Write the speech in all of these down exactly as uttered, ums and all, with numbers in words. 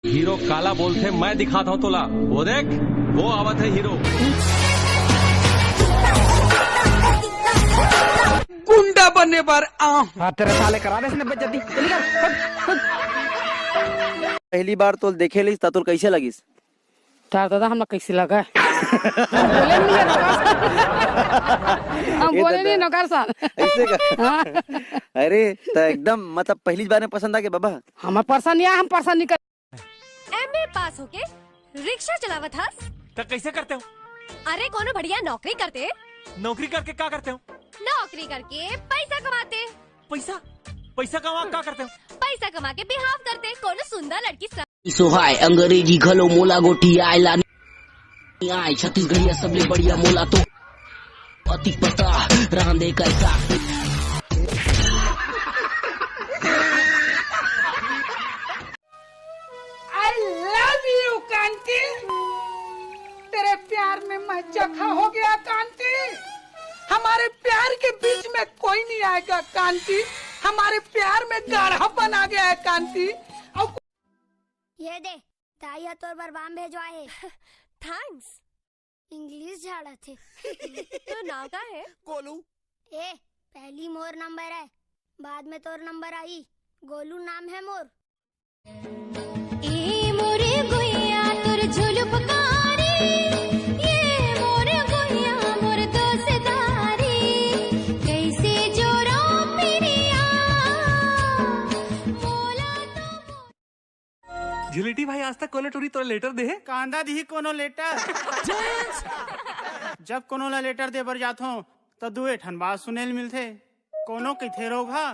Hero काला बोलथे, मैं दिखाता हूँ तोला। वो देख, वो आवत है हीरो। गुंडा बने बर आ। हाँ, तेरे साले करा दे इसने बेइज्जती। चल निकल, हट, हट। पहली बार तो देखे लिस, त तोर कैसे लगिस? तार दादा, हमला कैसे लगा? हम बोले नहीं है नौकर साहब। हम ये बोले दादा। नहीं है नौकर साहब। ऐसे का? हाँ। अरे, त एकदम, मतलब, पहली बार में पसंद आ गया बाबा? हमें पसंद नहीं आया, हम पसंद नहीं कर। एमए पास होके रिक्शा चलावत हस? त कैसे करते हो? अरे, कोनो बढ़िया नौकरी करते। नौकरी करके का करते हो? नौकरी करके पैसा कमाते। पैसा? पैसा कमा का करते हो? पैसा कमा के बिहाव करते, कोनो सुंदर लड़की सा। सोहाय अंग्रेजी घलो मोला गोटी आय ला। आय छत्तीसगढ़िया सबले बढ़िया मोला तो अतिक पता रांधे कैसा। I love you कांति। तेरे प्यार में मैं जख्म हो गया कांति। हमारे प्यार के बीच में कोई नहीं आएगा कांति। हमारे प्यार में गाढ़ापन आ गया है कांति। अब ये दे, दाई ह तोर बर बाम भेजवाए हे। थैंक्स। इंग्लिश झाड़त हे। तोर नाव का हे? गोलू। ए, पहली मोर नंबर है, बाद में तोर नंबर आई। गोलू नाम है मोर। ए मोरे गुइया तोर झुलुपकारी, ए मोरे गुइया मोर दोस्तारी, कैसे जोरो पिरिया, मोला तो झिलिटी भाई, आज तक कोनो टूरी तोला लेटर दे हे? कांदा दिही कोनो लेटर। जब कोनो ला लेटर दे बर जाथों, त दुए ठन बात सुने ल मिलथे। कोनो कहिथे रोगहा,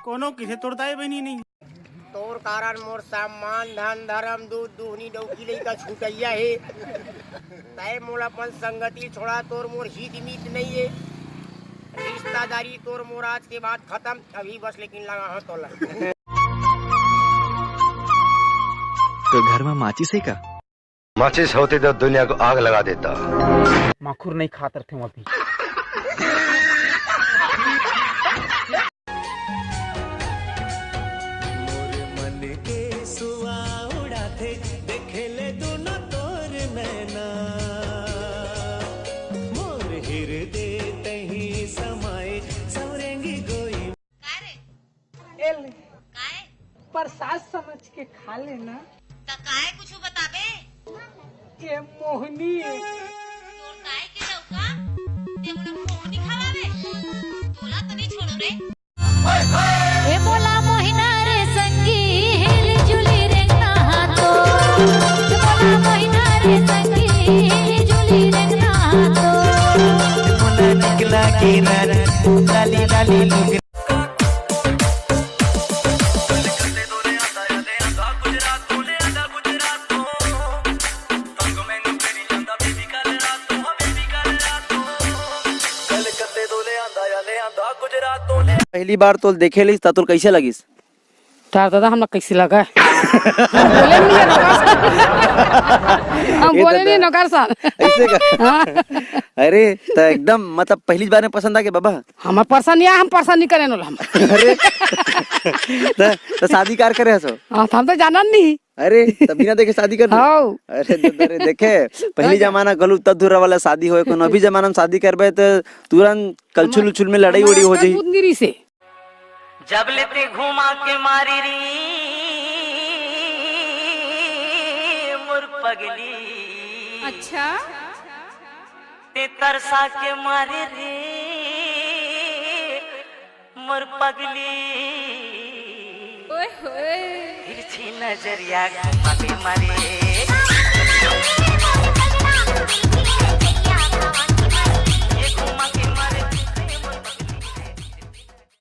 कोनो कहिथे तोर दाई बहिनी नहीं। तोर कारण मोर सम्मान, धन, धर्म, दूध, दुहनी, डौकी, लइका छुटैया हे। तै मोला अपन संगति छोड़ा, तोर मोर हित मीत नहीं हे। रिश्तेदारी तोर मोर आज के बाद खत्म। अभी बस लेकिन लगा हां तोला। तो घर में माचिस है का? माचिस होती तो दुनिया को आग लगा देता। माखुर नहीं खात रथे अभी। मोर मन के सुआ उड़ाथे, देखे ले दुनो तोर नैना। मोर हिरदे तही समाए, सवरेंगी गोई। काय रे? एल। काय? प्रसाद समझ के खा लेना। त काय कुछ बताबे? ए मोहनी। तोर काय के लौका? ते मोला मोहनी खवावे? तोला तो नहीं छोड़ो रे। ए मोला मोहिना रे संगी, हिल जुली रे नहा तो। ए मोला मोहिना रे संगी, हिल जुली रे नहा तो। मोला निकला के रात, लाली लाली लुगरी। पहली बार तोल देखे लिस, त तोल कैसे लगिस? तार दादा, हमला कैसे लगा? हम बोले नहीं नौकर साहब। हम ये बोले दादा। नहीं नौकर साहब। ऐसे का? हाँ। अरे, त एकदम, मतलब, पहली बार में पसंद आ गया बाबा? हमें पसंद नहीं आया, हम पसंद नहीं करेन ओला हम। अरे, त, त शादी कार करे हसो? हाँ, त हम तो जानन नहीं। अरे, त बिना देखे शादी कर दे? हाँ। अरे, त, अरे, देखे, पहली जमाना गलू तब धुरा वाला शादी होए, कोनो अभी जमाना में शादी करबे त तुरंत कलछुल उछुल में लड़ाई उड़ी हो जाई। दूध गिरी से। जब ले ते घुमा के मारी री मोर पगली। अच्छा। ते तरसा के मारे रे मोर पगली। ओए होए। तिरछी नजरिया घुमा के मारे।